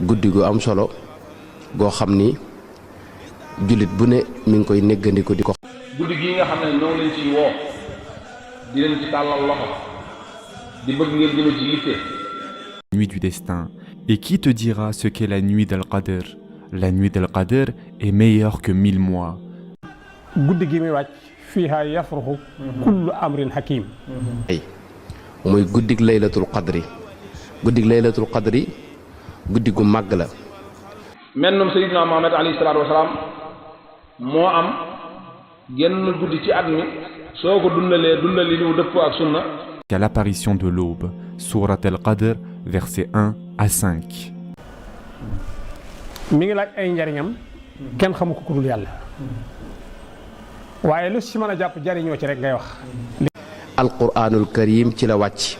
guddi gu am solo goo xam ni jullit bu ne mi ngi koy néggandiku di ko. guddi gii nga xam ne ñoo ngi leen ciy woo di leen ci tàllal loxo di bëgg ngeen jëme ci yitte. Nuit du destin. Et qui te dira ce qu'est la nuit d'Al-Qadr? La nuit d'Al-Qadr est meilleure que 1000 mois. guddi gi muy wàcc fiihaa yafraxu kullu amrin hakim. muy guddig laylatul qadri guddi gu màgg la. mennum Seydina Muhammad alayhi salaatu wasalaam moo am genn guddi ci at mi soo ko dundalee dundal li ñu dëppoo ak sunna. À l'apparition de l'aube, Sourate Al-Qadr, versets 1 à 5. mi ngi laaj ay njariñam kenn xamu ko ku dul yàlla waaye lu si mën a jàpp jariñoo ci rek ngay wax. alquranul karim ci la wàcc.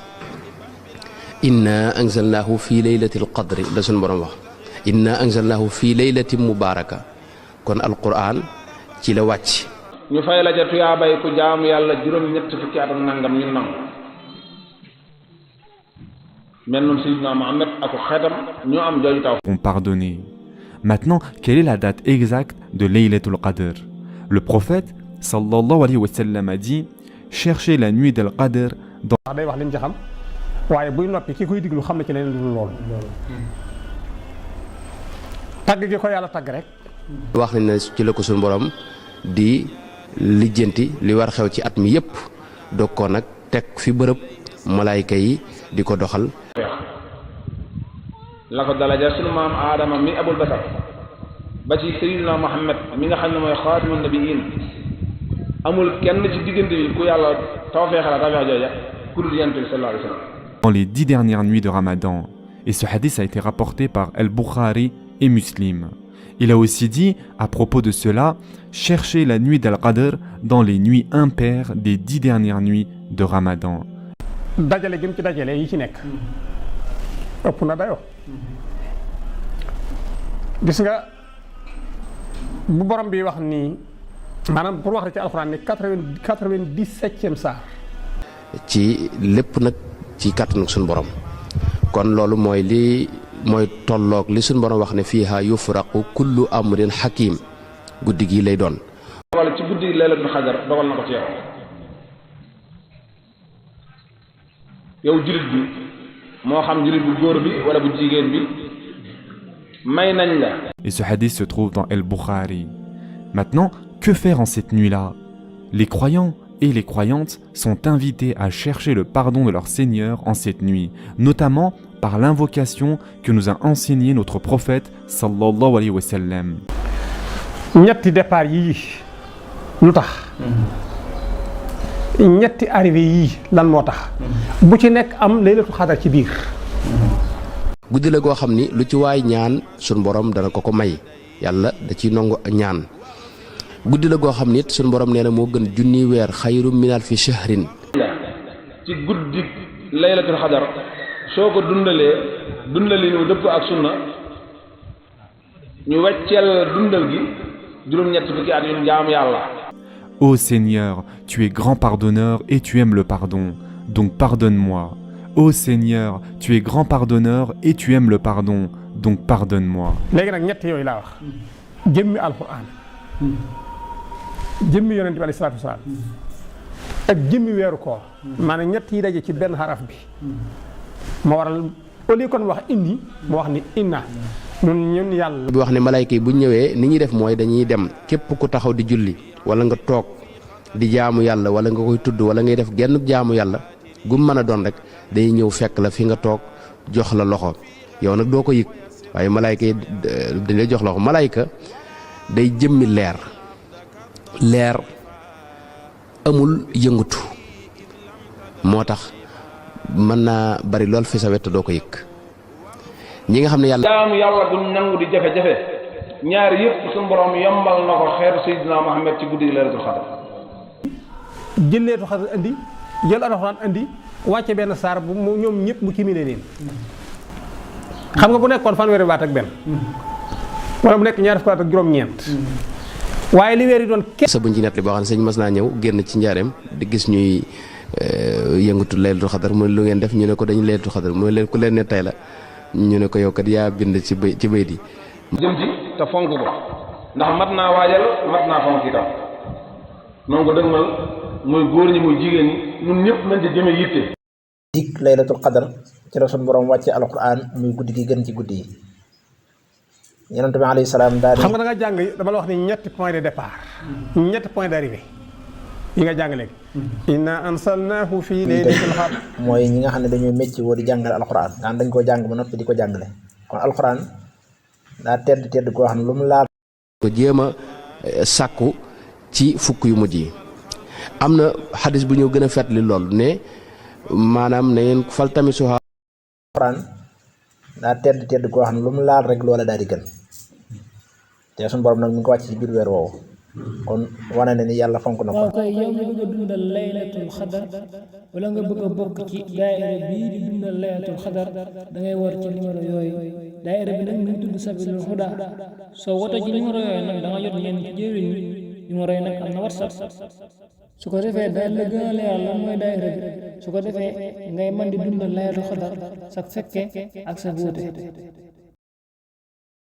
inna anzalnahu fi laylatil qadri la sunu borom wax. inna anzalnahu fi laylatin mubaraka kon alquran ci la wàcc. ñu fay la ca tuyaabay ku jaamu yàlla juróom-ñett fukki at ak nangam ñu nangu. mennum Seydina Muhammad ak xeetam ñoo am jooju taw. Pardonné. Maintenant, quelle est la date exacte de Laylatul Qadr? Le prophète sallallahu alayhi wa sallam a dit: cherchez la nuit del Qadr dans. day wax lim ci xam waaye buy noppi ki koy diglu xam na ci leneen lu loolu. tagg gi ko yàlla tagg rek. wax nañ ne ci la ko suñu borom di lijjanti li war xew ci at mi yépp doog ko nag teg fi bërëb malaayka yi di ko doxal. la ko dalaja sunu maam Aadama mi abul basar ba ci Seydina Muhammad mi nga xam ne mooy xaatimun nabiyyin amul kenn ci diggante bi ku yàlla tawfeexal tawfeex jooja ku dul Yonent bi sallallahu alayhi wa sallam. Dans les 10 dernières nuits de Ramadan, et ce hadith a été rapporté par Al-Bukhari et Muslim. Il a aussi dit à propos de cela: cherchez la nuit d'Al-Qadr dans les nuits impaires des 10 dernières nuits de Ramadan. dajale gi mu ci dajale yi ci nekk ëpp na dayoo gis nga bu borom bi wax nii maanaam pour wax rek ci alxuraan ni 97e saar ci lépp nag ci kàttanu suñu borom kon loolu mooy tolloog li suñu borom wax ne fiihaa yufraqu kullu amrin hakim guddi gi lay doon. wala ci guddi laylatul qadr dogal na ko ci yow jullit bi moo xam jullit bu góor bi wala bu jigéen bi may nañ la. Et ce hadith se trouve dans Al-Bukhari. Maintenant, que faire en cette nuit-là? Les croyants et les croyantes sont invités à chercher le pardon de leur Seigneur en cette nuit, notamment par l'invocation que nous a enseigné notre prophète sallallahu alayhi wa sallam. ñetti départ yii lu tax ñetti arrivé yii lan moo tax bu ci nekk am laylatul xadar ci biir. guddi la goo xam ni lu ci waay ñaan suñu borom dana ko may yàlla da ciy nangu ñaan. guddi la goo xam ni it suñu borom nee na moo gën junni weer xayru min alfi shahrin. ci guddi laylatul xadar soo ko dundalee ñu dëpp ak sunna ñu wecceel dundal gi juróom-ñett fukki at yu jaamu yàlla. Ô Seigneur, tu es grand pardonneur et tu aimes le pardon, donc pardonne-moi. Ô Seigneur, tu es grand pardonneur et tu aimes le pardon, donc pardonne-moi. léegi nag ñett yooyu laa wax jëmmi alquran jëmmi yonent bi alayhi salaatu wasalaam ak jëmmi weeru koor maanaam ñett yi daje ci benn xaraf bi moo waral au lieu kon wax inni moo wax ni inna ñun yàlla. bi wax ne malayka yi bu ñëwee ni ñuy def mooy dañuy dem képp ku taxaw di julli wala nga toog di jaamu yàlla wala nga koy tudd wala ngay def genn jaamu yàlla gum mën a doon rek day ñëw fekk la fi nga toog jox la loxo yow nag doo ko yëg waaye malayka yi dañ lay jox loxo. malayka day jëmmi leer amul yëngatu moo tax mën naa bari lool fi sa wet doo ko yëg. ñi nga xam ne yàlla. jaamu yàlla buñ nangu di jafe-jafe ñaar yëpp suñu borom yombal na ko xeetu Seydina Muhammad ci guddi laylatul xadar. jël laylatul xadar andi jël alxuraan andi wàcce benn saar bu ñoom ñëpp mu kimile leen xam nga bu nekkoon fanweeri baat ak benn wala bu nekk ñaar fukki baat ak juróom-ñeent waaye li weer yi doon sa buñ ci nettali boo xam ne sëñ mas naa ñëw génn ci njaareem di gis ñuy yëngatu laylatul xadar mu lu ngeen def ñu ne ko dañu laylatul xadar mu leen ku leen ne tey la ñu ne ko yow kat yaa bind ci bayt yi jëm ci te fonk ko ndax mat naa waajal mat naa fonk itam noonu ko dëgmal muy góor ñi muy jigéen ñi ñun ñëpp nañ ci jëme yitte. dig laylatul qadar ci la sunu borom wàcce alquran muy guddi gi gën ci guddi yi yonent bi alayhi salaam daal xam nga da nga jàng dama la wax ni ñetti point de départ ñetti point d'arrivée yi nga jàng léegi inna ansalnahu fi laylatil qadr mooy ñi nga xam ne dañoo mécc woo di jàngale alquran nga xam dañ koo jàng ba noppi di ko jàngale kon alquran daa tedd koo xam ne lu mu laal ko jéem a sàkku ci fukk yu mujj yi am na xadis bu ñëw gën a fetli lool ne maanaam na ngeen fal tamit suha alquran daa tedd koo xam ne lu mu laal rek loola daal di gën te suñu borom nag mi ngi ko wàcc ci biir weer woowu kon wane na ni yàlla fonk na ko. waaw kay yow mi bëgg a dundal laylatul xadar wala nga bëgg a bokk ci daayira bii di dundal laylatul xadar da ngay war ci numéro yooyu daayira bi nag mu ngi tudd Sabilul Huda soo wootee ci numéro yooyu nag da nga jot ñenn ci jëriñ numéro yi nag am na WhatsApp su ko defee daal la gën a leeral lan mooy daayira bi su ko defee ngay mën di dundal laylatul xadar sa fekkee ak sa wóote